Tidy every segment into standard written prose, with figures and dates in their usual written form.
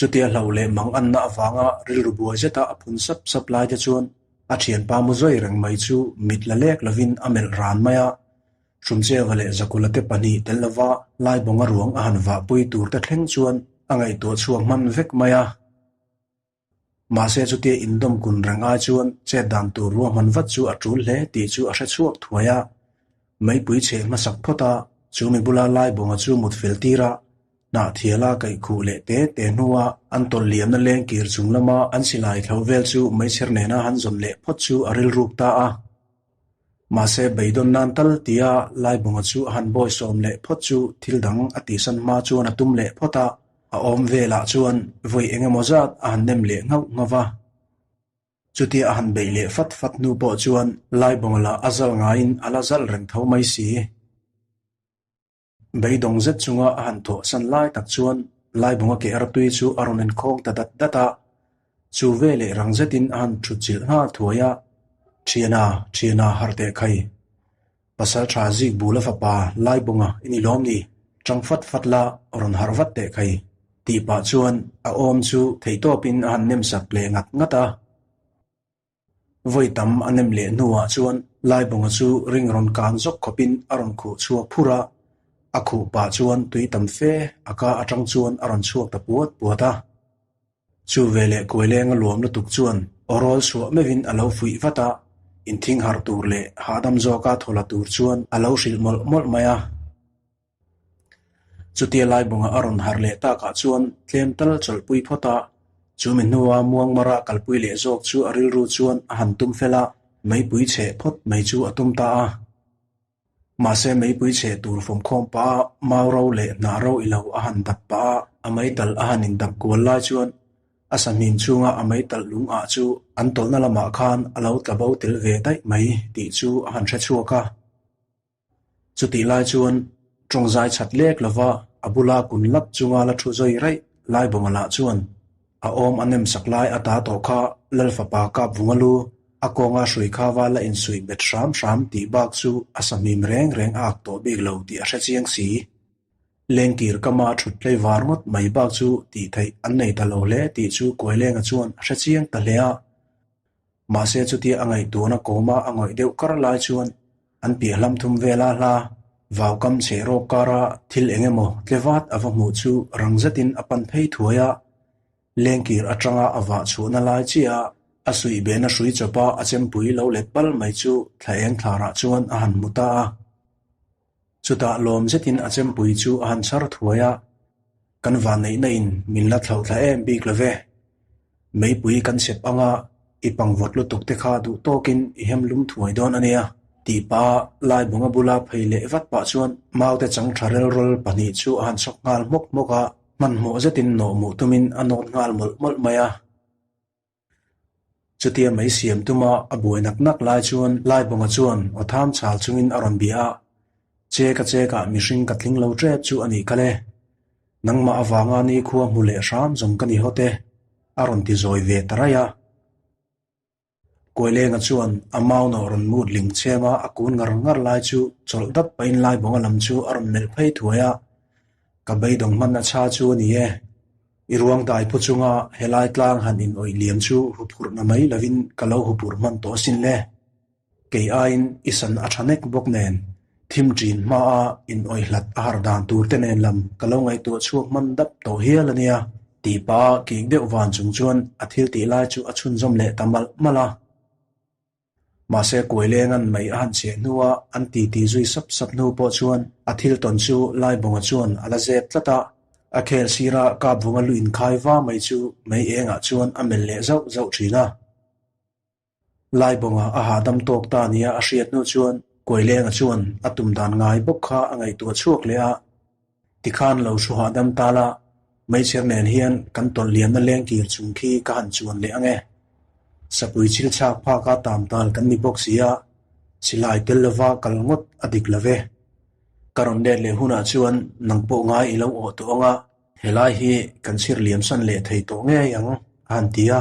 Chutia hlauh leh mang anna avanga rilru buai zeta a phun sap sap lai te chuan a thianpa mu zawi reng mai chu mit la lek lovin a melh ran mai a. Hrumcheva leh Zakula te pahnih tel lova Laibawnga ruang a han vahpui tur te thleng chuan a ngaihtuah chhuak hman vek mai a. Mahse chutia indawm kun reng ai chuan chet dan tur ruahman vat chu a tul hle tih chu a hre chhuak thuai a. Meipui chhe hmasak phawt a, chu mi bula Laibawnga chu mut fel tir a, Hnahthiala kaih khuh leh te te hnua an tawlh liamna leng kir chung lama an silai thlo vel chu meichher nena han zawn leh phawt chu a rilruk ta a. Mahse beidawn nan tal tia Laibawnga chu a han bawi sawm leh phawt chu thil dang a tihsan hma chuan a tum leh phawt a, a awm velah chuan vawi eng emaw zat a han nem leh nghauh nghauh va. Chutia a han beih leh fat fat hnu pawh chuan Laibawnga lah a zal ngaiin a la zal reng tho mai si. Beidawng zet chunga a han thawh san lai tak chuan Laibunga ke artui chu a rawn inkhawng ta dat dat a, chu veleh rang zetin a han thut chilh nghal thuai a, Thiana, Thiana harh teh khai. Pasal tha zik bula fapa Laibunga i ni lawm ni, tang fat fat la rawn harh vat teh khai, tih pah chuan a awm chu theihtawpin a han nem sak leh ngat ngat a. Vawi tam a nem leh hnuah chuan Laibawnga chu ring rawn kan zawk khawpin a rawn khuh chhuak phur a, a khuh pah chuan tui tam fe a ka atang chuan a rawn chhuak ta puat puat a. Chu veleh kuailenga luam lutuk chuan aw rawl chhuah meuhin a lo fuih vat a, inthing harh tur leh hahdam zawka thaw la tur chuan a lo hrilh mawlh mawlh mai a. Chutia Laibunga a rawn harh leh takah chuan tlem tal chawlhpui phawt a, chu mi hnua Muangmara kalpui leh zawk chu a rilru chuan a han tum fel a, meipui cheh phawt mai chu a tum ta a. Mahse meipui cheh tur fawmkhawm pah a mau ro leh hnah ro i lo a han dap pah a, a meital a han indap kual lai chuan a sahmim chhunga a meitalh lung ah chu an tawlhna lamah khan a lo tla bo tel ve daih mai tih chu a han hre chhuak a. Chutih lai chuan tawngzai chat lek lova a bula kun lap chunga la thu zawi raih Laibawnga lah chuan a awm a nem sak lai a ta tawh kha Lalfapa kap vunga lu a kawnga hrui kha va la insuih bet hram hram tih bak chu a sahmim reng reng a ak tawh bik lo tih a hre chiang si. Lengkir kama thut tlei var ngawt mai bak chu tih theih an nei ta lo hle tih chu Kuailenga chuan a hre chiang ta hle a. Mahse chutia a ngaihtuahna kawma a ngawih deuh kar lai chuan an piah hlam thum vela hla vaukam chhe rawk kara thil eng emaw tle vat a va hmuh chu rang zetin a pan phei thuai a, lengkir atanga a vah chhuahna lai chiah a a suih behna hrui chawpa a chempui lo let pal mai chu thla eng thlarah chuan a han hmu ta a. Chutah lawm zetin a chempui chu a han chhar thuai a, Kan vanneihna in min la thlauh thla em bik lo ve. Meipui kan chep anga i pangvawt lutuk te kha duh tawkin i hem lum thuai dawn a nia, tih pah a Laibunga bula phei leh vat pah chuan maute chang tha rel rawl pahnih chu a han chhawk nghal hmawk hmawk a, hmanhmawh zetin nawhmuh tumin a nawt nghal mawlh mawlh mai a. Chutia mai siam tuma a buai nak nak lai chuan Laibawnga chuan aw tham chhal chungin a rawn bia a, Che ka che kah mihring ka tling lo tep chu a nih kha le. Nangmah avanga nikhua hmu leh hram zawng ka ni hawt e, a rawn ti zawi ve ta raih a. Kuailenga chuan a mau nawh rawn mut ling chhem a, a kun ngar ngar lai chu chawlh dap pahin Laibawnga lam chu a rawn melh phei thuai a, Ka beidawng hman a chha chu a ni e. I ruang dai phu chunga helai tlang han in awih liam chu huphurhna mai lovin ka lo huphurh hman tawh asin le. Kei aiin i san a tha nek bawk nen, thim ṭin hmaa in awih hlat a har dan tur te nen lam ka lo ngaihtuah chhuak hman dap tawh hial a nia, tih pah a kik deuh van chung chuan a thil tih lai chu a chhunzawm leh ta malh malh a. Mahse Kuailenga'n mei a han cheh hnua an titi zui sap sap hnu pawh chuan a thil tawn chu Laibawnga chuan a la zep tlat a, a khel sira Kapvunga lu inkhai va mai chu mei engah chuan a melh leh zauh zauh thin a. Laibawnga a hahdam tawk ta nia a hriat hnu chuan Kuailenga chuan a tum dan ngai bawk kha a ngaihtuah chhuak leh a, Tikhan lo hru hahdam ta la, meichher nen hian kan tawlh lianna lengkir chung khi ka han chuan leh ang e. Sapui chil chhak phaka tam tal kan ni bawk si a, silai tel lova kal ngawt a dik lo ve. Ka rawn let leh hunah chuan nang pawh ngai i lo awh tawh ang a, helai hi kan chhir liamsan leh thei tawh ngei ang, a han ti a.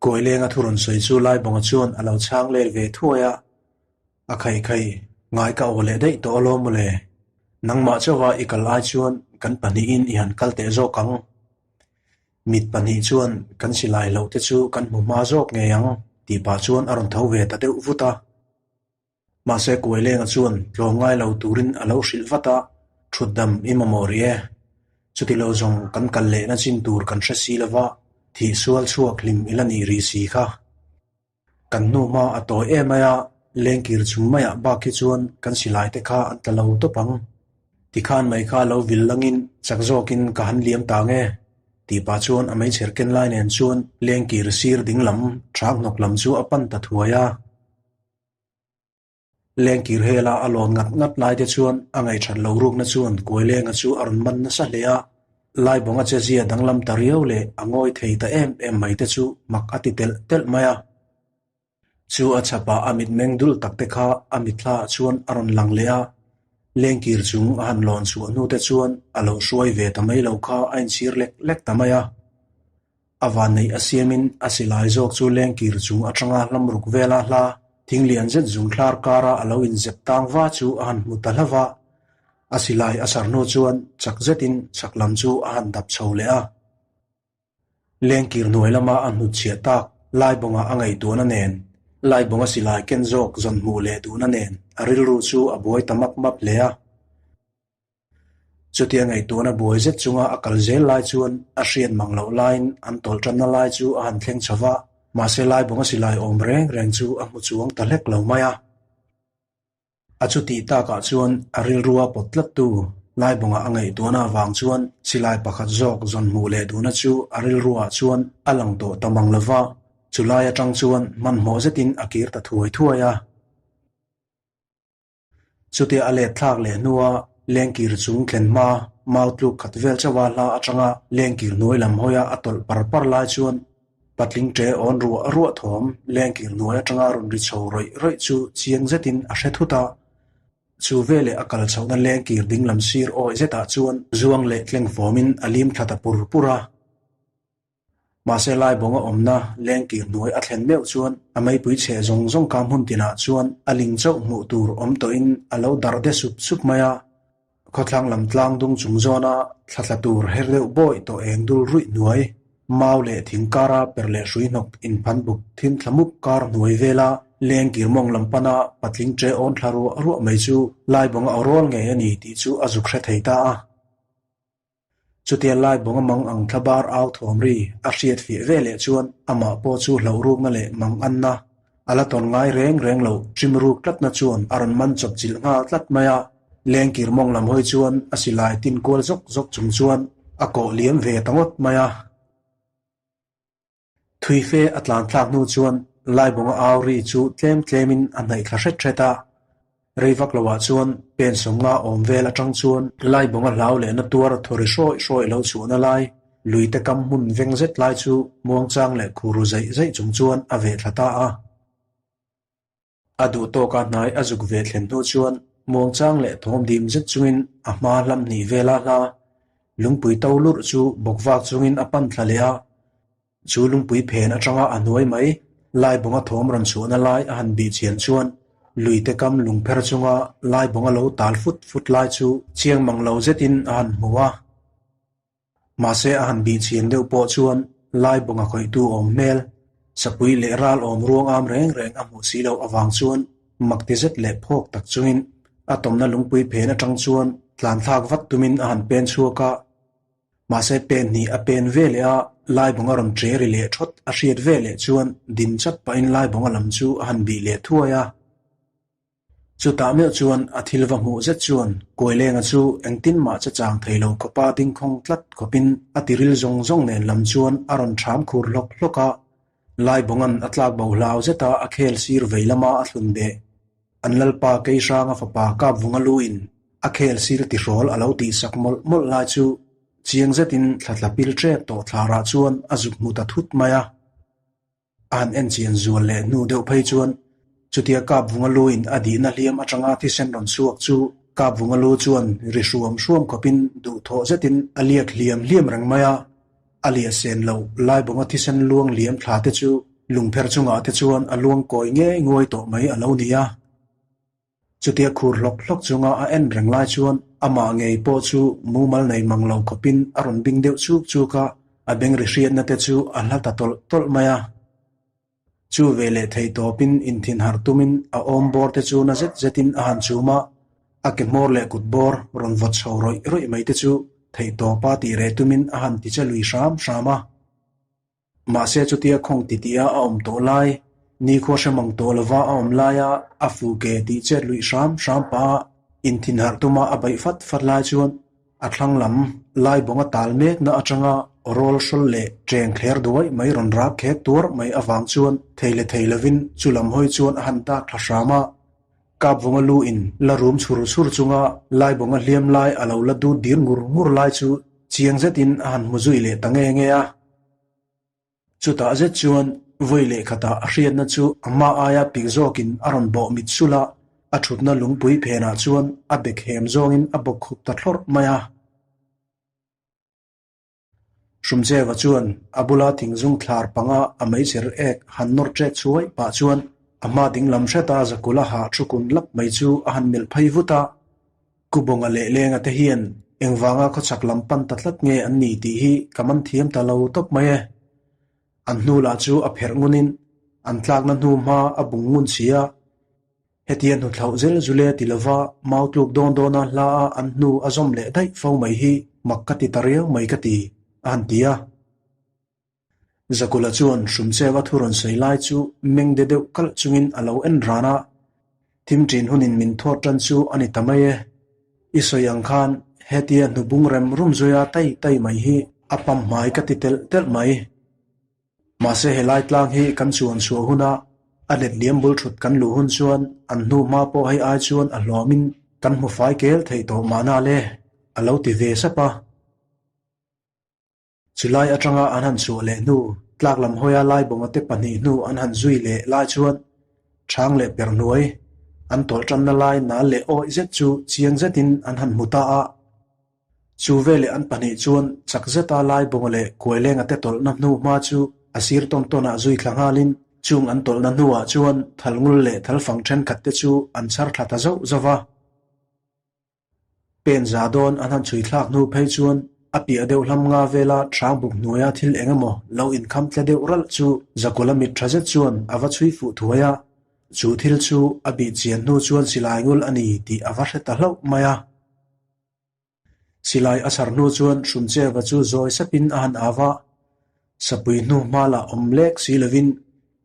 Kawilenga thu rawn sawi chu Laibawnga chuan a lo chhang let ve thuai a, A khai khai, ngai ka aw leh daih tawh alawm mawle. Nangmah chauha i kal ai chuan kan pahnihin i han kal teh zawk ang. Mit pahnih chuan kan silai loh te chu kan hmu hma zawk ngei ang tih pah chuan a rawn tho ve ta deuh vut a. Mahse Kuailenga chuan tlawm ngai lo turin a lo hrilh vat a, Thut dam i mamawh rih e. Chuti lo zawng kan kal lehna chin tur kan hre si lova, thih sual chhuak hlim i la nih rih si kha. Kan hnu hma a tawi em mai a, lengkir chung maiah bak hi chuan kan silai te kha an tla lo tawp ang. Tikhan mai kha lo vil langin chak zawkin ka han liam ta nge? Tih pah chuan a meichher ken lai nen chuan lengkir sir ding lam, thang hnawk lam chu a pan ta thuai a. Lengkir hela a lawn ngat ngat lai te chuan a ngaihṭhat lo rukna chuan Kuailenga chu a rawn man nasa hle a, Laibawnga chezia danglam ta riau leh a ngawi thei ta em em mai te chu mak a ti telh telh mai a. Chu a chhapah a mitmeng dul tak te kha a mitthla ah chuan a rawn lang leh a, lengkir chung a han lawn chhuah hnu te chuan a lo hruai ve ta mai lo kha a inchhir lek lek ta mai a. A vanneih a siamin a silai zawk chu lengkir chung atanga hlam ruk vela hla thing lian zet zung thlar kara a lo inzep tang va chu a han hmu ta hlauh a. A silai a sar hnu chuan chak zetin chak lam chu a han dap chho leh a. Lengkir hnuai lama a hnutchhiah tak Laibawnga a ngaihtuahna nen, Laibawnga silai ken zawk zawn hmuh leh duhna nen a rilru chu a buai ta map map hle a. Chutia ngaihtuahna buai zet chunga a kal zel lai chuan a hriat mang loh laiin an tawlh tanna lai chu a han thleng chho va, mahse Laibawnga silai awm reng reng chu a hmu chuang ta hlek lo mai a. A chutih takah chuan a rilrua pawt tlattu Laibawnga a ngaihtuahna avang chuan silai pakhat zawk zawn hmuh leh duhna chu a rilruah chuan a lang tawh ta mang lo va, chulai atang chuan hmanhmawh zetin a kir ta thuai thuai a. Chutia a let thlak leh hnua lengkir chung thlen hma mau tluk khat vel chauha hla atanga lengkir hnuai lam hawia a tawlh par par lai chuan patling ṭe awn ruah ruah thawm lengkir hnuai atanga rawn ri chho rawih rawih chu chiang zetin a hre thut a. Chu veleh a kal chhohna lengkir ding lam sir awih zetah chuan zuang leh tleng fawmin a lim thla ta pur pur a. Mahse Laibawnga awmna lengkir hnuai a thlen meuh chuan a meipui chheh zawng zawng kha hmun tinah chuan a ling chauh hmuh tur awm tawhin a lo darh de sup sup mai a. Khawthlang lam tlang dung chung zawna thla tla tur her deuh bawih tawh eng dul ruih hnuai, mau leh thing kara per leh hrui hnawk inphan buk thim thla mup kar hnuai vela lengkir mawng lam pana patling ṭe awn thla ruah ruah mai chu Laibawnga aw rawl ngei a ni tih chu a zuk hre thei ta a. Chutia lai bawnga mang ang thla bar au thawm ri a hriat fiah ve leh chuan amah pawh chu hlauh rukna leh mang anna a la tawn ngai reng reng loh ṭim ruk tlatna chuan a rawn man chawp chilh nghal tlat mai a. Lengkir mawng lam hawi chuan a silai tin kual zawk zawk chung chuan a kawh liam ve ta ngawt mai a. Thuife a tlan thlak hnu chuan Laibawnga au ri chu tlem tlemin a hnaih thla hret hret a. Rei vak loah chuan pen sawmnga awm vel atang chuan Laibawnga hlau lehna tuar thaw ri hrawih hrawih lo chhuahna lai, luite kam hmun veng zet lai chu muangchang leh khur ru zaih zaih chung chuan a veh thla ta a. A duh tawka hnai a zuk ve thlen hnu chuan muangchang leh thawm dim zet chungin a hma hlam hnih vela hla lungpui to lurh chu bawk vak chungin a pan thla leh a. Chu lungpui phen atanga a hnuai mai Laibawnga thawm rawn chhuahna lai a han bih chian chuan luite kam lungpher chunga Laibawnga lo tal fut fut lai chu chiang mang lo zetin a han hmu a. Mahse a han bih chhian deuh pawh chuan Laibawnga khawihtu awm hmel, sapui leh ral awm ruang am reng reng a hmuh si loh avang chuan mak ti zet leh phawk tak chungin a tawmna lungpui phen atang chuan tlan thlak vat tumin a han pen chhuak a. Mahse pen hnih a pen ve leh a, Laibawnga rawn ṭe ri leh ṭhawt a hriat ve leh chuan din chat pahin Laibawnga lam chu a han bih leh thuai a. Chutah meuh chuan a thil va hmuh zet chuan Kuailenga chu engtin mah che chang thei lo khawpa dingkhawng tlat khawpin a tiril zawng zawng nen lam chuan a rawn ṭham khur hlawk hlawk a. Laibawnga'n a tlak bo hlau zeta a khel sir vei lama a thlun beh. An lalpa Keihranga fapa Kapvunga luin a khel sir tihrawl a lo tihsak mawlh mawlh lai chu chiang zetin thla tla pil ṭep tawh thlarah chuan a zuk hmu ta thut mai a. A han en chian zual leh hnu deuh phei chuan chutia Kapvunga luin a dihna hliam atanga thisen rawn chhuak chu Kapvunga lu chuan ri hruam hruam khawpin duhthawh zetin a liak hliam hliam reng mai a. A liah sen loh Laibawnga thisen luang liam thla te chu lungpher chungah te chuan a luang kawi ngei nguai tawh mai a lo ni a. Chutia khur hlawk hlawk chunga a en reng lai chuan amah ngei pawh chu mumal nei mang lo khawpin a rawn bing deuh chuk chuk a. A beng ri hriatna te chu a hla ta tawlh tawlh mai a. Chu veleh thei tawpin inthin harh tumin a awm bawr te chu na zet zetin a han chum a, a ke hmawr leh kut bawr rawn vawt chho rawih rawih mai te chu theih tawpa tih reh tumin a han ti che lui hram hram a. Mahse chutia khawng titiha a awm tawh lai, nikhua hre mang tawh lova a awm laia a fu ke tih chet luih hram hram pah a inthin harh tuma a beih fat fat lai chuan a thlang lam lai bawnga tal mekna atanga rawl hrawl leh ṭeng thler duai mai rawn rak khek tuar mai avang chuan thei leh thei lovin chu lam hawi chuan a han dak thla hram a. Kap vawnga lu in la rum chhur chhur chunga lai bawnga hliam lai a lo la dut dir ngur ngur lai chu chiang zetin a han hmu zui leh ta nge nge a. Chutah zet chuan vawi leh khatah a hriatna chu a hma aia pik zawkin a rawn bawh mit sulh a, a thutna lungpui phenah chuan a bek hem zawngin a bawk khup ta thlawrh mai a. Hrumcheva chuan a bula thingzung thlar panga a meichher ek han nawr ṭek chhuai pah chuan a hma dinglam hreta zakula hah thu kun lap mai chu a han melh phei vut a. Kubawnga leh Lenga te hian engvanga khawchhak lam pan ta tlat nge an ni tih hi ka man thiam ta lo tawp mai e. An hnu lah chu a pherh ngunin an tlakna hnu hma a bung ngun si a. Hetia hnuthlauh zel zule ti lova mau tluk dawn dawna hla a an hnu a zawm leh daih fo mai hi mak ka ti ta riau mai ka ti, a han ti a. Zakula chuan Hrumcheva thu rawn sawi lai chu meng de deuh kalh chungin a lo en ran a, Thim ṭin hunin min thawt ṭan chu a ni ta mai e. I sawi ang khan hetia hnubung rem rum zuia tai tai mai hi a pam hmai ka ti telh telh mai. Mahse helai tlang hi kan chuan chhuah huna a let liam bul ṭhut kan luh hun chuan an hnu hma pawh hei ai chuan a hlawmin kan hmu fai kel theih tawh mahna le, a lo ti ve sap a. Chulai atanga an han chhuah leh hnu, tlak lam hawia Laibawnga te pahnih hnu an han zui leh lai chuan Chhang leh per hnuai an tawlh tanna lai nal leh awih zet chu chiang zetin an han hmu ta a. Chu veleh an pahnih chuan chak zeta Laibawnga leh Kuailenga te tawlhna hnu hma chu a sir tawn tawnah zui thla nghalin chung an tawlhna hnuah chuan thalngul leh thalfang thenkhat te chu an chhar thla ta zauh zauh va. Pen za dawn an han chhui thlak hnu phei chuan a piah deuh hlam nga vela hrang buk hnuaia thil eng emaw lo inkham tle deuh ralh chu Zakula mit tha zet chuan a va chhui fuh thuai a, chu thil chu a bih chian hnu chuan silai ngul a ni tih a va hre ta hlauh mai a. Silai a chhar hnu chuan Hrumcheva chu zawi sapin a han au a, Sapui hnu hma lah awm lek si lovin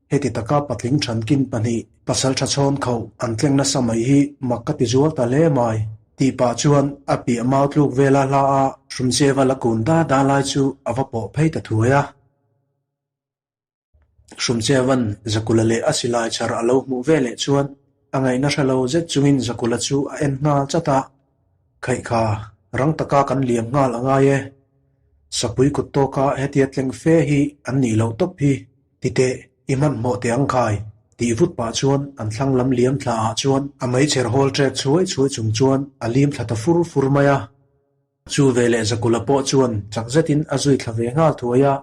heti taka patling thankin pahnih pasal tha chhawn kho an tleng nasa mai hi mak ka ti zual ta hle mai tih pah chuan a piah mau tluk vela hla a Hrumcheva la kun da da lai chu a va pawh phei ta thuai a. Hrumcheva'n Zakula leh a silai chhar a lo hmuh veleh chuan a ngaihna hre lo zet chungin Zakula chu a en nghal chat a, Khaihkha, rang taka kan liam nghal a ngai e. Sapui kut tawka hetia tleng fe hi an nih loh tawp hi, titeh i hmanhmawh teh ang khai, tih vut pah chuan an thlang lam liam thla ah chuan a meichher hawl ṭek chhuai chhuai chung chuan a lim thla ta fur fur mai a. Chu veleh Zakula pawh chuan chak zetin a zui thla ve nghal thuai a,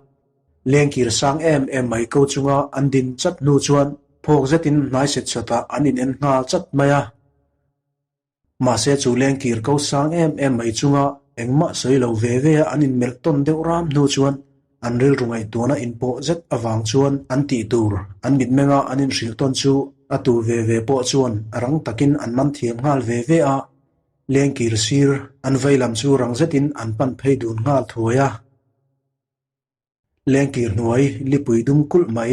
lengkir sang em em mai ko chunga an din chat hnu chuan phawk zetin hnai set sawtah an inen nghal chat mai a. Mahse chu lengkir ko sang em em mai chunga engmah sawi lo ve ve a an inmelh tawn deuh ram hnu chuan an rilru ngaihtuahna inpawh zet avang chuan an tih tur an mitmenga an inhrilh tawn chu a tu ve ve pawh chuan rang takin an man thiam nghal ve ve a. Lengkir sir an vei lam chu rang zetin an pan phei dun nghal thuai a. Lengkir hnuai lipui dum kulh mai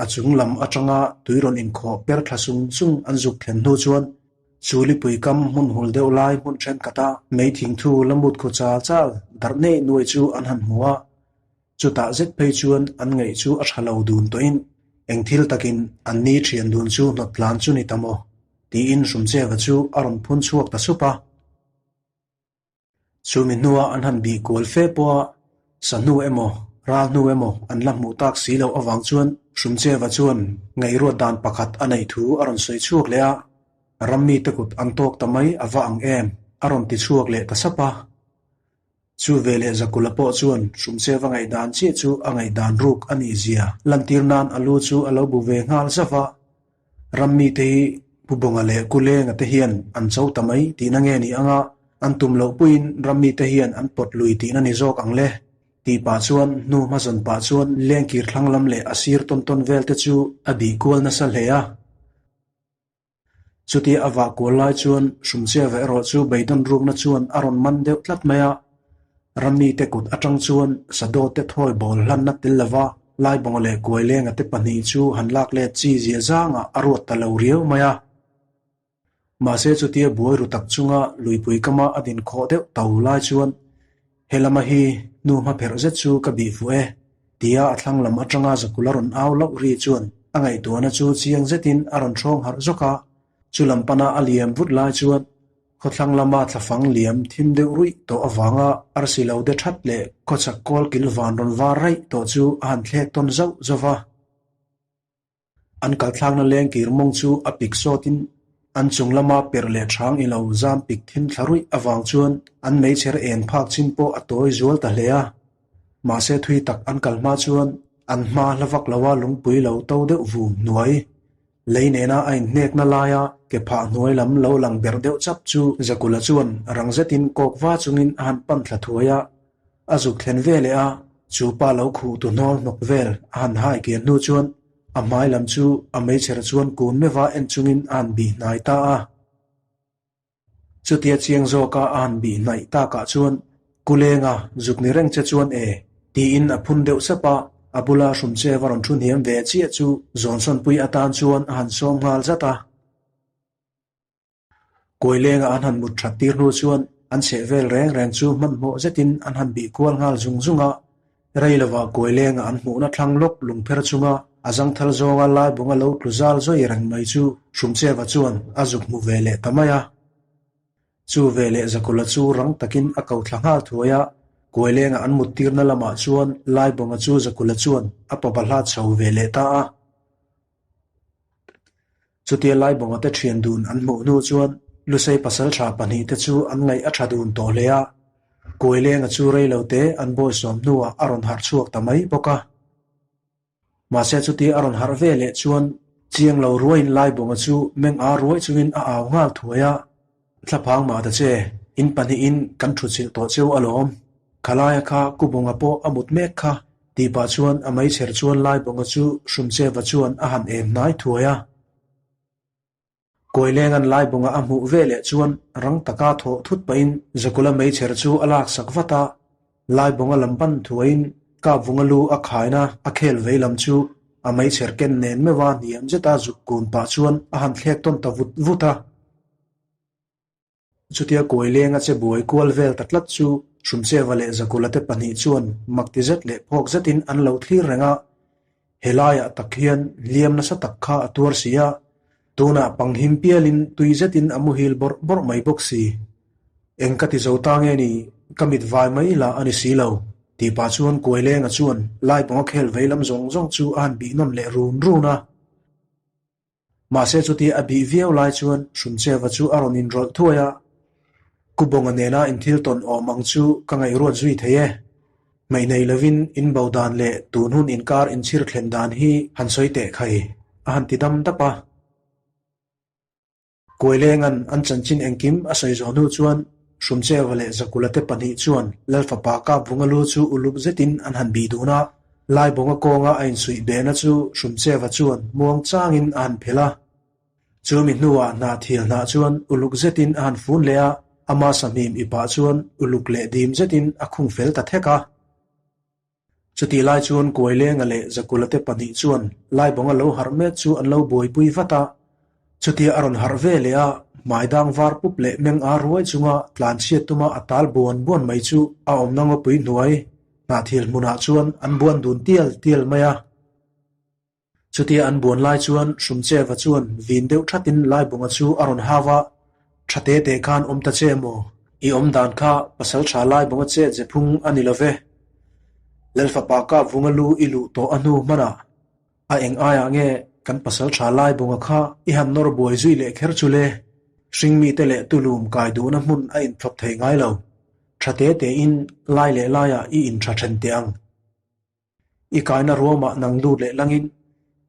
a chung lam atanga tui rawn inkhawh per thla sung sung an zuk thlen hnu chuan chu lipui kam hmun hul deuh lai hmun thenkhat a mei thingthu la mut khu chal chal darh nei nuai chu an han hmu a. Chutah zet phei chuan an ngaih chu a tha lo dun tawhin eng thil takin an ni thian dun chu hnawt tlan chu ni ta maw? tiin Hrumcheva chu a rawn phun chhuak ta sup a. Chumi hnua an han bih kual fe pawha sahnu emaw ral hnu emaw an la hmuh tak si loh avang chuan Hrumcheva chuan ngaihruat dan pakhat a neih thu a rawn sawi chhuak leh a, Rammi te kut an tawk ta mai a va ang em? a rawn ti chhuak leh ta sap a. Chu veleh Zakula pawh chuan Hrumcheva ngaihdan chiah chu a ngaihdan ruk a nih zia lantir nan a lu chu a lo bu ve nghal zauh a. Ram mite hi Pu Bawnga leh Ku Lenga te hian an cho ta mai tihna nge ni anga an tum loh puiin ram mite hian an pawt lui tihna ni zawk ang le. Tih pah chuan hnu hmazawn pah chuan lengkir thlang lam leh a sir tawn tawn vel te chu a bih kual nasa hle a. Chutia a vah kual lai chuan Hrumchiava erawh chu beidawn rukna chuan a rawn man deuh tlat mai a. Rammi te kut atang chuan Sadawt te thawi bawl hlanna tel lova Laibawnga leh Kuailenga te pahnih chu han lak let chi zia zangah a ruat ta lo riau mai a. Mahse chutia buai ru tak chunga luipui kama a din khawh deuh to lai chuan Helama hi nu hma pherh zet chu ka bih fuh e tia a thlang lam atanga Zakula rawn au loh ri chuan a ngaihtuahna chu chiang zetin a rawn hrawng harh zawk a, chu lam pana a liam vut lai chuan Khawthlang lama thlafang liam thim deuh ruih tawh avanga arsi lo de that leh khawchhak kawl kil van rawn var raih tawh chu a han thlek tawn zauh zauh va. An kalthlakna leng kir mawng chu a pik sawtin an chung lama perh leh thang i lo zam pik thim thla ruih avang chuan an meichher en phak chin pawh a tawi zual ta hle a. Mahse thui tak an kal hma chuan an hma hla vak loa lungpui lo to deuh vum hnuai Lei nena a inhnekna laia ke phah hnuai lam lo lang berh deuh chap chu Zakula chuan rang zetin kawk va chungin a han pan thla thuai a. A zuk thlen ve leh a, chu pa lo khuh tu hnawl hnawk vel a han hai kian hnu chuan a hmai lam chu a meichher chuan kun meuha en chungin a han bih hnai ta a. Chutia chiang zawka a han bih hnaih takah chuan Kulenga zuk ni reng che chuan e, tiin a phun deuh sap a, a bula hrumche va rawn thu hniam ve chiah chu zawnsawnpui atan chuan a han sawm nghal zat a. Kuailenga an han mut that tir hnu chuan an chheh vel reng reng chu hmanhmawh zetin an han bih kual nghal zung zung a, Rei lovah Kuailenga an hmuhna thlang lawk lungpher chunga a zangthal zawnga Laibunga lo tlu zal zawi reng mai chu Hrumcheva chuan a zuk hmu ve leh ta mai a. Chu ve leh Zakula chu rang takin a ko thla nghal thuai a, Kuailenga an mut tirna lamah chuan Laibunga chu Zakula chuan a pabahla chho ve leh ta a. Chutia Laibawnga te thian dun an hmuh hnu chuan Lusei pasaltha pahnihte chu an ngaih a tha dun tawh hle a, Kuailenga chu reilo te an bawisawm hnuah a rawn harh chhuak ta mai bawk a. Mahse chutia a rawn harh ve leh chuan chiang lo ruaiin Laibawnga chu meng ar ruai chungin a au nghal thuai a, Thlaphang mah ta che, in pahnihin kan thuchilh tawh cheu alawm. Khalaia kha Kubawnga pawh a mut mek kha tih pah chuan a meichher chuan Laibawnga chu Hrumcheva chuan a han em hnai thuai a. Kawilenga'n Laibawnga a hmuh ve leh chuan rang taka thawh thut pahin Zakula meichher chu a laksak vat a, Laibawnga lam pan thuaiin Kapvunga lu a khaina a khel vei lam chu a meichher ken nen meuha hniam zeta zuk kun pah chuan a han thlek tawn ta vut vut a. Chutia Kuailenga che buai kual vel ta tlat chu Hrumcheva leh Zakula te pahnih chuan makti zet leh phawk zetin an lo thlir reng a, helaiah tak hian hliam nasa tak kha a tuar si a, tunah panghim pialin tui zetin a muhil bawrh bawrh mai bawk si. Eng ka ti zo ta nge ni, ka mit vai mai lah a ni si lo, tih pah chuan Kuailenga chuan Laipawnga khel vei lam zawng zawng chu a han bih nawn leh run run a. Mahse chutia a bih viau lai chuan Hrumcheva chu a rawn inrawlh thuai a, Kubawnga nena inthil tawn awm ang chu ka ngaihruat zui thei e. Hmeih nei lovin in bo dan leh tun hun inkar inchhir thlen dan hi han sawi teh khai, a han ti dam dap a. Kuailenga'n an chanchin engkim a sawi zawh hnu chuan Hrumcheva leh Zakula te pahnih chuan Lalfapa Kapvunga lu chu uluk zetin an han bih dun a, Laibawnga kawnga a insuih behna chu Hrumcheva chuan muang changin a han phelh a. Chumi hnuah hnah thil hnah chuan uluk zetin a han fun leh a, ama sahmim i pah chuan uluk leh dim zetin a khung fel ta thek a. Chutih lai chuan Kuailenga leh Zakula te pahnih chuan Laibawnga lo harh mek chu an lo buaipui vat a. Chutia a rawn harh ve leh a, hmai dang var pup leh meng ar ruai chunga tlan chhiat tuma a tal buan buan mai chu a awmna ngawpui hnuai hnahthil hmunah chuan an buan dun tial tial mai a. Chutia an buan lai chuan Hrumcheva chuan vin deuh thatin Laibunga chu a rawn hau a, Tha te te khan awm ta che maw? I awm dan kha pasal tha Laibunga chet ze phung a ni lo ve. Lalfapa Kapvunga lu i luh tawh a hnu hmanah a eng aiah nge kan pasal tha Laibunga kha i han nawr buai zui leh kher chu le? Hringmite leh tulum kai duhna hmun a inthlawp thei ngai lo. Tha te tein lai leh laiah i intha then teh ang. I kaina ruamah nang lut leh langin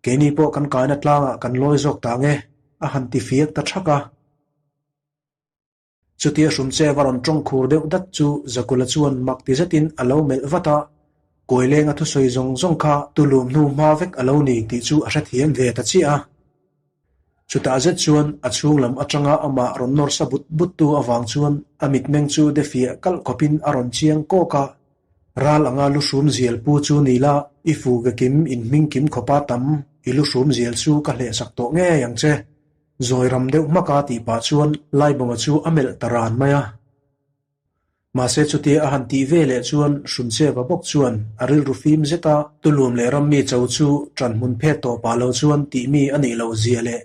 keini pawh kan kaina tlangah kan lawi zawk ta nge, a han ti fiak ta thak a. Chutia Hrumche va rawn tawng khur deuh dat chu Zakula chuan mak ti zetin a lo melh vat a. Kuailenga thusawi zawng zawng kha tulum hnu hma vek a lo ni tih chu a hrethiam ve ta chiah a. Chutah zet chuan a chhung lam atanga amah rawn nawr sa but but tu avang chuan a mitmeng chu de fiah kalh khawpin a rawn chiang kawk a. Ral anga lu hrum zial pu chu ni la, i fu ke kim in hming kim khawpa tam i lu hrum zial chu ka hlehsak tawh ngei ang che. Zawi ram deuh hmaka tih pah chuan Laibawnga chu a melh ta ran mai a. Mahse chutia a han tih ve leh chuan Hrumcheva bawk chuan a rilru fim zet a, Tulum leh rammi cho chu ṭan hmun phet tawh pah lo chuan tih mi a nih loh zia leh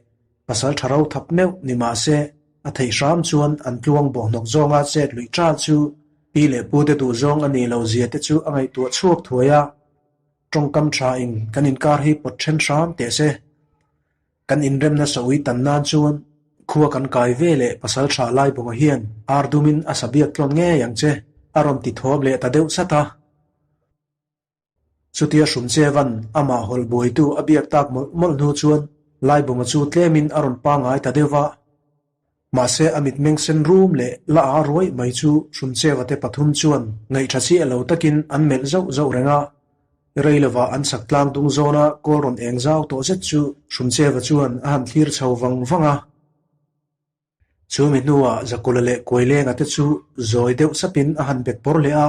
pasal ṭha ro thap meuh ni mahse a theih hram chuan an tluang bawhhnawk zawnga chet luih ṭal chu pi leh pu te duh zawng a nih loh zia te chu a ngaihtuah chhuak thuai a, ṭawngkam ṭha in kan inkar hi pawt ṭhen hram teh se. Kan inremna sawi tan nan chuan khua kan kai ve leh pasal tha Laibawnga hian ar dumin a sa biak tlawn ngei ang che, a rawn ti thawm leh ta deuh sat a. Chutia Hrumcheva'n amah hawlh buaitu a biak tak mawlh mawlh hnu chuan Laibawnga chu tlemin a rawn pangngai ta deuh va. Mahse a mitmeng sen rum leh la a ruai mai chu Hrumcheva te pathum chuan ngaihṭha chiah lo takin an melh zauh zauh reng a. Rei lovah an chak tlang dung zawna kawl rawn eng zau tawh zet chu Hrumcheva chuan a han thlir chho vang vang a. Chu mi hnuah Zakula leh Kuailenga te chu zawi deuh sapin a han bet pawr leh a,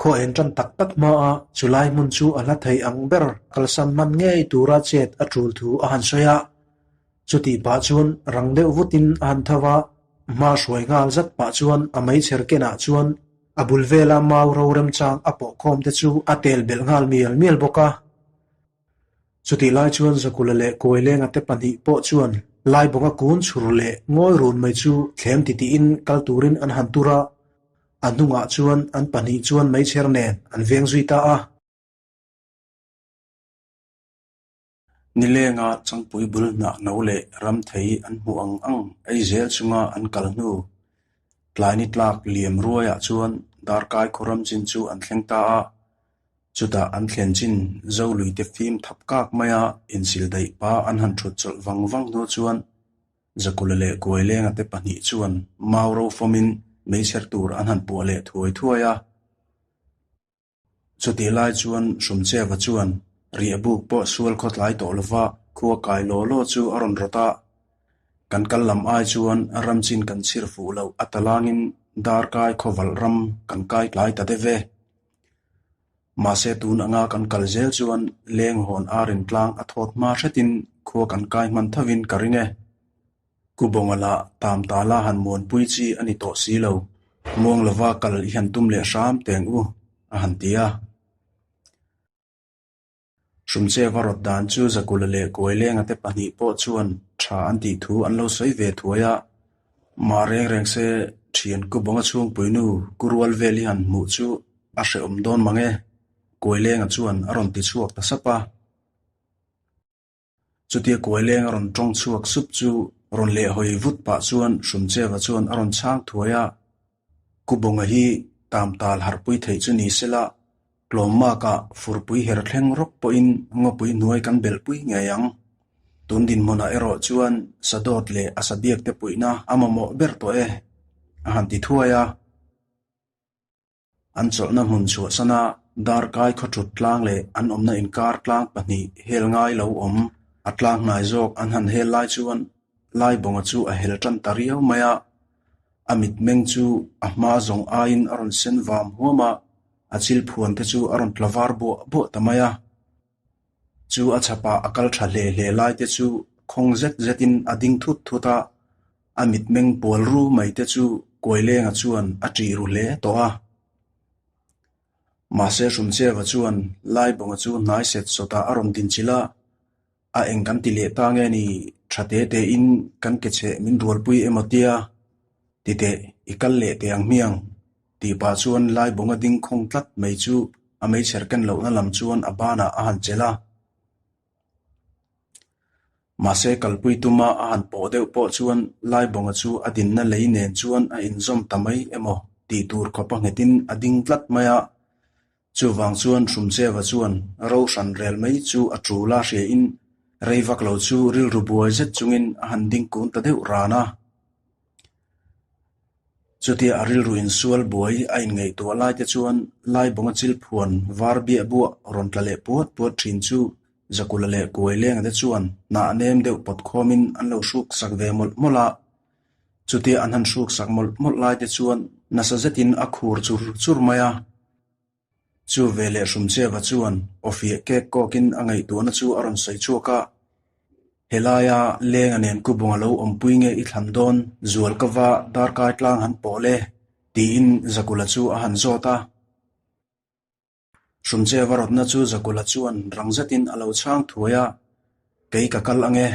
khaw en ṭan tak tak hmaa chulai hmun chu a hla thei ang ber kalsan hman ngei tura chet a ṭul thu a han sawi a. Chutih pah chuan rang deuh vutin a han tho a, hma hruai nghal zat pah chuan a meichher kenah chuan a bul vela mau ro remchang a pawh khawm te chu a tel belh nghal mial mial bawk a. Chutih lai chuan Zakula leh Kuailenga te pahnih pawh chuan Laibawnga kun chhur leh ngawi run mai chu thlem titiin kal turin an han tur a, a hnungah chuan an pahnih chuan meichher nen an veng zui ta a. Nilenga changpui bul hnah no leh ram thei an hmuh ang ang ei zel chunga an kal hnu, tlai ni tlak liam ruaiah chuan darkai khaw ram chin chu an thleng ta a. Chutah an thlen chin Zoluite fim thap kak maia insil daih pa an han thut chawlh vang vang hnu chuan Zakula leh Kuailenga te pahnih chuan mau ro fawmin meichher tur an han puah leh thuai thuai a. Chutih lai chuan Hrumcheva chuan riahbuk pawh sual khaw tlai tawh lova khua kai law law chu a rawn rawt a. Kan kal lam ai chuan ram chin kan chhir fuh loh a talangin darkai khawvalh ram kan kai tlai ta deuh e. Mahse tun anga kan kal zel chuan leng hawn arin tlang a thawt hma hretin khua kan kai hman thovin ka ring e. Ku Bawnga lah tam ta la han muanpui chi a ni tawh si lo, muang lova kal i han tum leh hram teng u, a han ti a. Hrumcheva rawt dan chu Zakula leh Kuailenga te pahnih pawh chuan tha an tih thu an lo sawi ve thuai a. Mah reng reng se thian Ku Bawnga chhungpuinu Ku Rual vel i han hmuh chu a hrehawm dawn mang e, Kuailenga chuan a rawn ti chhuak ta sap a. Chutia Kuaileng a rawn tawng chhuak sup chu rawn lehhawi vut pah chuan Hrumcheva chuan a rawn chhang thuai a, Ku Bawnga hi tam tal harhpui theih chu ni sela, tlawmmakah furpui her thleng rawk pawhin ngawpui hnuai kan belhpui ngei ang. Tun dinhmunah erawh chuan Sadawt leh a sabiakte puihna a mamawh ber tawh e, a han ti thuai a. An chawlhna hmun chhuahsana darkai khawthut tlang leh an awmna inkar tlang pahnih hel ngai lo awm a tlang hnai zawk an han hel lai chuan Laibawnga chu a hel tan ta riau mai a, a mitmeng chu a hma zawng aiin a rawn sen vam huam a, a chil phuan te chu a rawn tla var buah buah ta mai a. Chu a chhapah a kal tha hle hle lai te chu khawng zet zetin a ding thut thut a, a mitmeng pual ru mai te chu Kuailenga chuan a ṭih ru hle tawh a. Mahse Hrumcheva chuan Laibawnga chu hnai set sawtah a rawn dinchilh a, a eng kan ti leh ta nge ni tha te tein kan ke chheh min rualpui emaw tia, titeh i kal leh teh ang hmiang tih pah chuan Laibawnga ding khawng tlat mai chu a meichher ken lohna lam chuan a banah a han chelh a. Mahse kalpui tuma a han pawh deuh pawh chuan Laibawnga chu a dinna lei nen chuan a inzawm ta mai emaw tih tur khawp a nghetin a ding tlat mai a. Chuvang chuan Hrumcheva chuan ro hran rel mai chu a tul a hriain rei vak lo chu rilru buai zet chungin a han ding kun ta deuh ran a. Chutia a rilru insual buai a inngaihtuah lai te chuan Laibawnga chilphuan var biah buah rawn tla leh puat puat thin chu Zakula leh Kuailenga te chuan hnah nem deuh pawt khawmin an lo hruk sak ve mawlh mawlh a. Chutia an han hruk sak mawlh mawlh lai te chuan nasa zetin a khur chur chur mai a. Chu veleh Hrumcheva chuan aw fiah kek kawkin a ngaihtuahna chu a rawn sawi chhuak a, Helaia lenga nen Kubunga lo awmpui nge i thlan dawn zual ka va darkai tlang han pawh le? tiin Zakula chu a han zawt a. Hrumcheva rawtna chu Zakula chuan rang zetin a lo chhang thuai a, Kei ka kal ange,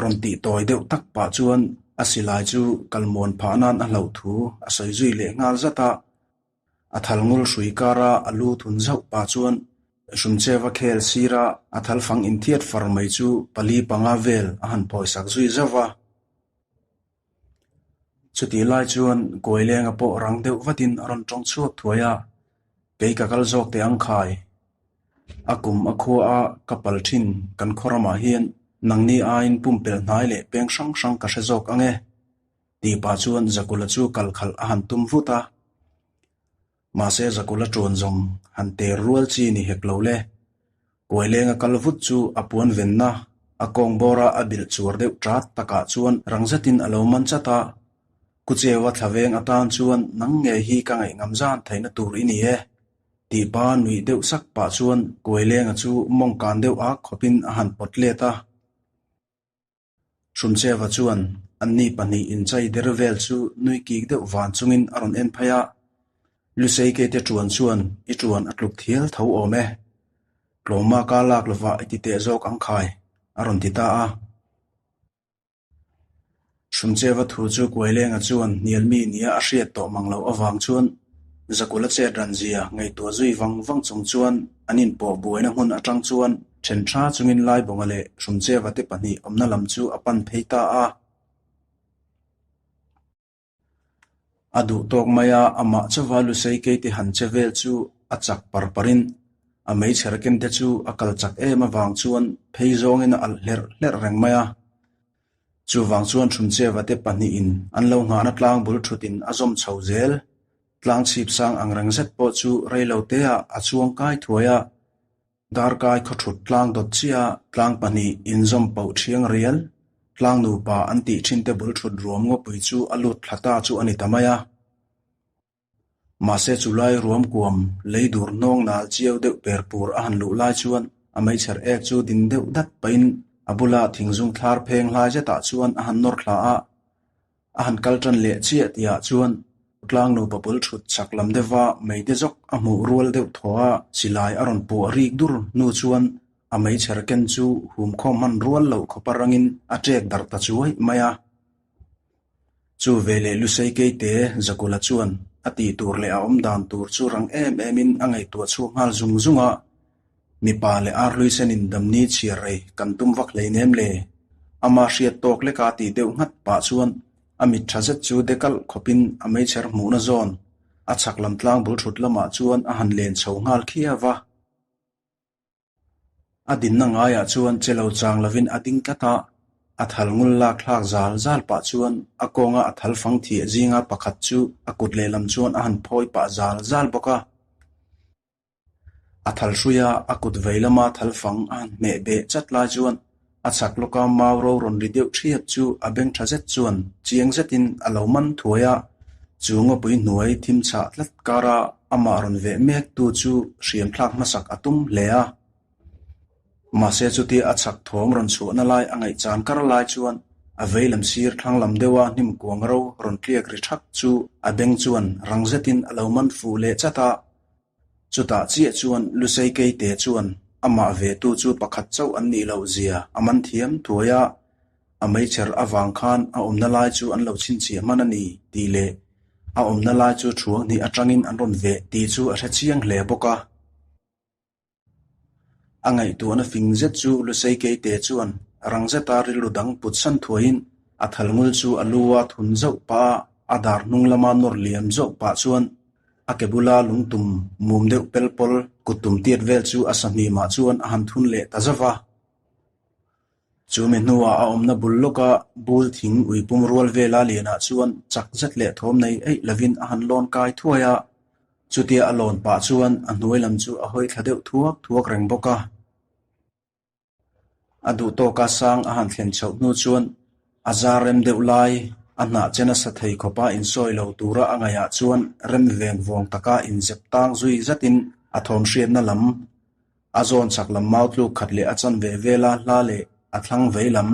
rawn tih tawi deuh tak pah chuan a silai chu kalmuan phah nan a hlauh thu a sawi zui leh nghal zat a. A thal ngul hrui kara a lu thun zauh pah chuan Hrumcheva khel sira a thal fang inthiat far mai chu pali panga vel a han phawisak zui zauh va. Chutih lai chuan Kuailenga pawh rang deuh vatin a rawn tawng chhuak thuai a, Kei ka kal zawk teh ang khai. A kum a khua a ka pal thin kan khaw ramah hian nangni aiin pumpelh hnai leh peng hrang hrang ka hre zawk ang e. Tih pah chuan Zakula chu kal khalh a han tum vut a. Mahse Zakula ṭuan zawng han ter rual chi ni hek lo le. Kuailenga kal vut chu a puan venna, a kawng bawra a bilh chuar deuh ṭat takah chuan rang zetin a lo man chat a. Kucheua thlaveng atan chuan nang ngei hi ka ngaih ngam zan theihna tur i ni e. Tih pa nuih deuh sak pah chuan Kuailenga chu mawng kan deuh ak khawpin a han pawt let a. Hrumcheva chuan anni pahnih inchai der vel chu nui kik deuh van chungin a rawn en phei a, Lusei keite ṭuan chuan i ṭuan a tluk thial tho awm e. Tlawmma ka lak lovah i ti teh zawk ang khai, a rawn ti ta a. Hrumcheva thu chu Kuailenga chuan hnialmi nia a hriat tawh mang loh avang chuan Zakula chet ran zia ngaihtuah zui vang vang chung chuan an inpawh buaina hmun atang chuan then tha chungin Laibawnga leh Hrumcheva te pahnih awmna lam chu a pan phei ta a. A duh tawk mai a, amah chauha Lusei keite han che vel chu a chak par parin a meichher ken te chu a kal chak em avang chuan phei zawngin a alh hlerh hlerh reng mai a. Chuvang chuan Hrumcheva te pahnihin an lo nghahna tlang bul thutin a zawm chho zel. Tlang chhip sang ang reng zet pawh chu rei lo teah a chuang kai thuai a, darkai khaw thut tlang dawt chiah tlang pahnih inzawm pauh thiang rial, tlang nupa an tih thin te bul thut ruam ngawpui chu a lut thla ta chu a ni ta mai a. Mahse chulai ruam kuam lei dur hnawng nal chiau deuh per pur a han luh lai chuan a meichher ek chu din deuh dat pahin a bula thingzung thlar pheng hlai zetah chuan a han nawr thla a. A han kal tan leh chiah tihah chuan tlang nupa bul thut chak lam deuhva meite zawk a hmuh rual deuh thaw a, silai a rawn puah rik dur hnu chuan a meichher ken chu hum khawm hman rual loh khawpa rangin a ṭek darh ta chuai mai a. Chu veleh Lusei Keite Zakula chuan a tih tur leh a awm dan tur chu rang em emin a ngaihtuah chhuak nghal zung zung a, Mipa leh arhlui senin damni chhiar rei kan tum vak hleinem le? Ama hriat tawk leka tih deuh nghat pah chuan a mit tha zet chu dekalh khawpin a meichher hmuhna zawn a chhak lam tlang bul thut lamah chuan a han len chho nghal khiau va. A dinna ngaiah chuan che lo chang lovin a ding tlat a, a thal ngul lak thlak zal zal pah chuan a kawnga a thal fang thiah zinga pakhat chu a kut lehlam chuan a han phawi pah zal zal bawk a. A thal hrui a, a kut vei lama thal fang a han hmeh beh chat lai chuan a chhak lawka mau ro rawn ri deuh thiat chu a beng tha zet chuan chiang zetin a lo man thuai a, chu ngawpui hnuai thim chhah tlat kara amah rawn veh mek tu chu hriam thlak hmasak a tum hle a. Mahse chutia a chhak thawm rawn chhuahna lai a ngaihchan kar lai chuan a vei lam sir thlang lam deuha hnim kuang ro rawn tliak ri thak chu a beng chuan rang zetin a lo man fuh leh chat a. Chutah chiah chuan Lusei Keite chuan amah ve tu chu pakhat chauh an nih loh zia a man thiam thuai a, a meichher avang khan a awmna lai chu an lo chhinchhiah hman a ni tih leh a awmna lai chu thuang hnih atangin an rawn veh tih chu a hre chiang hle bawk a. A ngaihtuahna fing zet chu Lusei Keite chuan rang zeta rilru dang put san thuaiin a thal ngul chu a lu a thun zauh pah a, a dar hnung lama nawr liam zauh pah chuan a ke bula lungtum mum deuh pel pawl kut tum tiat vel chu a sahmimah chuan a han thun leh ta zauh va. Chu mi hnuah a awmna bul lawka bul thing uipum rual vela lianah chuan chak zet leh thawm nei eih lovin a han lawn kai thuai a. Chutia a lawn pah chuan a hnuai lam chu a hawi thla deuh thuak thuak reng bawk a. A duh tawka sang a han thlen chhoh hnu chuan a zar rem deuh lai a hnah che nasa thei khawpa insawi lo tura a ngaihah chuan rem veng vawng taka inzep tang zui zatin a thawm hriatna lam a zawn chak lam mau tluk khat leh a chanve vela hla leh a thlang vei lam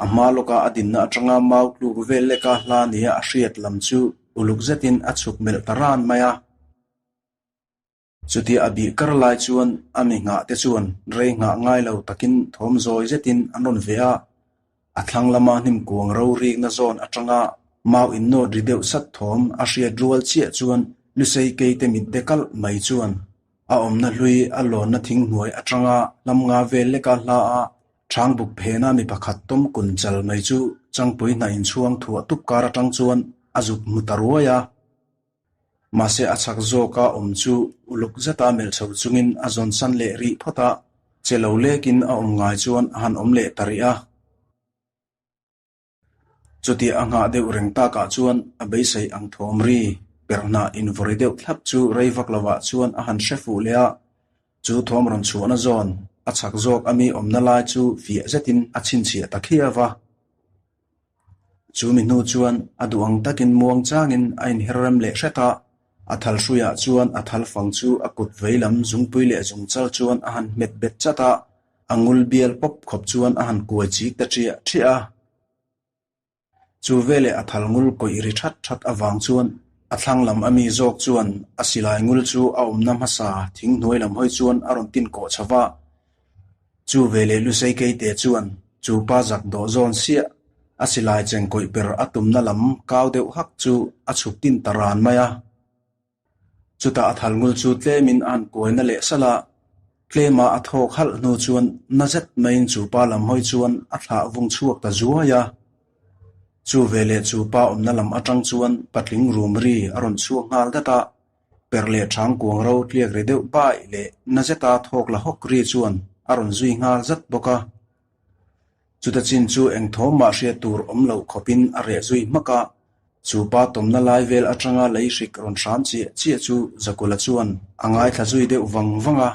a hma lawka a dinna atanga mau tluk vel leka hla nia a hriat lam chu uluk zetin a chhuk melh ta ran mai a. Chutia a bih kar lai chuan a mi nghah te chuan rei nghah ngai lo takin thawm zawi zetin an rawn ve a, a thlang lama hnim kuang ro rikna zawn atanga mau innawt ri deuh sat thawm a hriat rual chiah chuan Lusei keite mit de kalh mai chuan a awmna hlui a lawnna thing hnuai atanga hlam nga vel leka hla a Ṭhang buk phena mi pakhat tawm kun chal mai chu changpui hna inchhuang thuah tup kar atang chuan a zuk hmu ta ruai a. Mahse a chak zawka awm chu uluk zeta melh chho chungin a zawn san leh rih phawt a, che lo lekin a awm ngai chuan a han awm leh ta rih a. Chutia a nghah deuh reng takah chuan a beisei ang thawm ri perhna invawri deuh thlap chu rei vak lovah chuan a han hre fuh leh a, chu thawm rawn chhuahna zawn a chak zawk ami awmna lai chu fiah zetin a chhinchhiah ta khiau va. Chu mi hnu chuan a duh ang takin muang changin a inher rem leh hret a, a thal hruiah chuan a thal fang chu a kut vei lam zungpui leh zungchal chuan a han hmet bet chat a, a ngul bial pawp khawp chuan a han kuai chik ta ṭiah ṭiah a. Chu veleh a thal ngul kawih ri that that avang chuan a thlang lam ami zawk chuan a silai ngul chu a awmna hmasa thing hnuai lam hawi chuan a rawn tin kawh chho va. Chu veleh Lusei Keite chuan chu pa zak dawh zawn siah a silai cheng kawih per a tumna lam kau deuh hak chu a chhuk tin ta ran mai a. Chutah a thal ngul chu tlemin a han kuaina leh salh a, tlema a thawk halh hnu chuan na zet maiin chu pa lam hawi chuan a thlah vung chhuak ta zuai a. Chu veleh chu pa awmna lam atang chuan patling rum ri a rawn chhuak nghal dat a, per leh thang kuang ro tliak ri deuh baih leh na zeta thawk la hawk ri chuan a rawn zui nghal zat bawk a. Chuta chin chu eng thawm mah hriat tur awm loh khawpin a reh zui hmak a, chu pa tawmna lai vel atanga lei hrik rawn hram chiah chiah chu Zakula chuan a ngaithla zui deuh vang vang a.